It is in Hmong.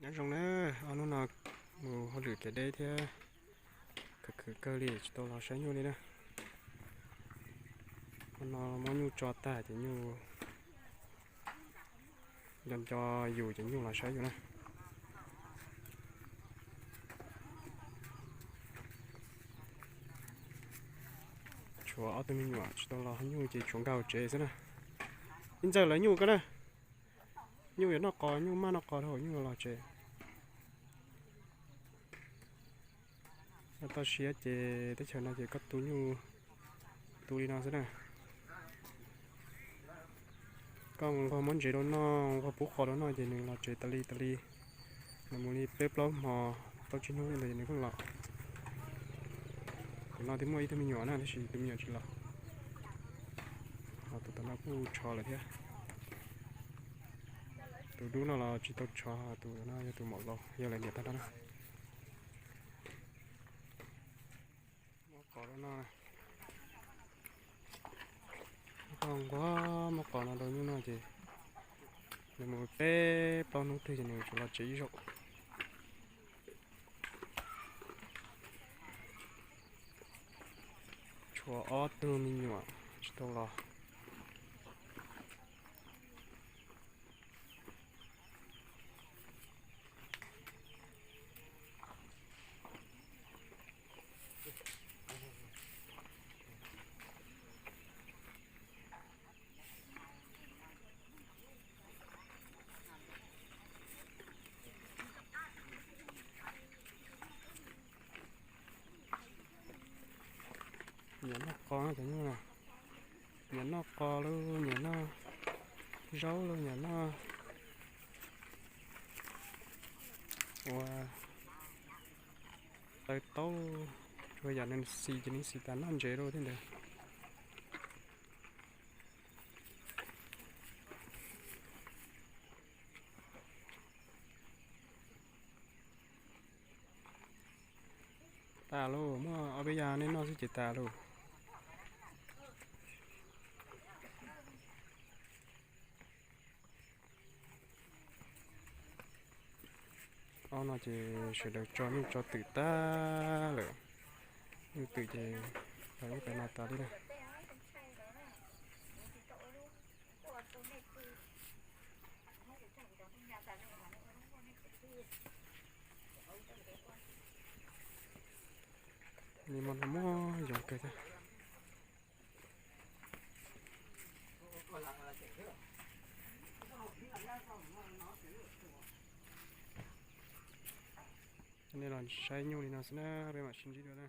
Nyob zoo na, ob hnub no mus hauj lwm kev deb thiab khwv khwv kawg li tsis tau los saib nyuj li na. Qhov no muab nyuj tso tag ces nyuj nco nco yus ces nyuj los saib yus na. Tshuav ob tug me nyuam tsis tau los, nyuj ces tshuav nkag hauv tsev xwb na. Ib ntxawg lawv nyuj ko na, nyuj yuav noj qos, nyuj maj noj qos dhau nyuj los tsev. Toj siab ces teb chaws no ces koj tu nyuj tu li no xwb na. Koj nquag muab ntsev rau noj, nquag pub qos rau noj ces nws los tsev tas li tas li. Nws mus li peb plaub hmo, plaub tsib hnub li ntawd ces nws pheej los. Tus no twb muaj ib tug me nyuam na tab sis tus me nyuam tsis los. Ho tus tom no kuj tsho lawm thiab. Tus dub no los tsis tau tsho, tus no yog tus maum laus, yog lawv niam tag nrho na. Muab qos rau noj, koj nquag muab qos no rau nyuj noj ces nws mus peb plaub hnub twg ces nws tsuas los tsev ib zaug. Tshuav ob tug me nyuam tsis tau los. Nyiam noj qos cov nyuj no, nyiam noj qos los nyiam noj zaub los nyiam noj ua taw taub, tsuas yam nws xis ces nws xis tas noj ntsev rau thiab ntawd. Tas lauj, muaj ob peb yas nej noj xwb ces tas lauj. Ob no ces sawv daws tso nyuj tso twm tag lawm, nyuj twm ces lawv ub pem no tas li na. Nws mas muaj yoov kawg thiab. Nej los saib nyuj li no xwb na, peb mam sib ntsib dua na.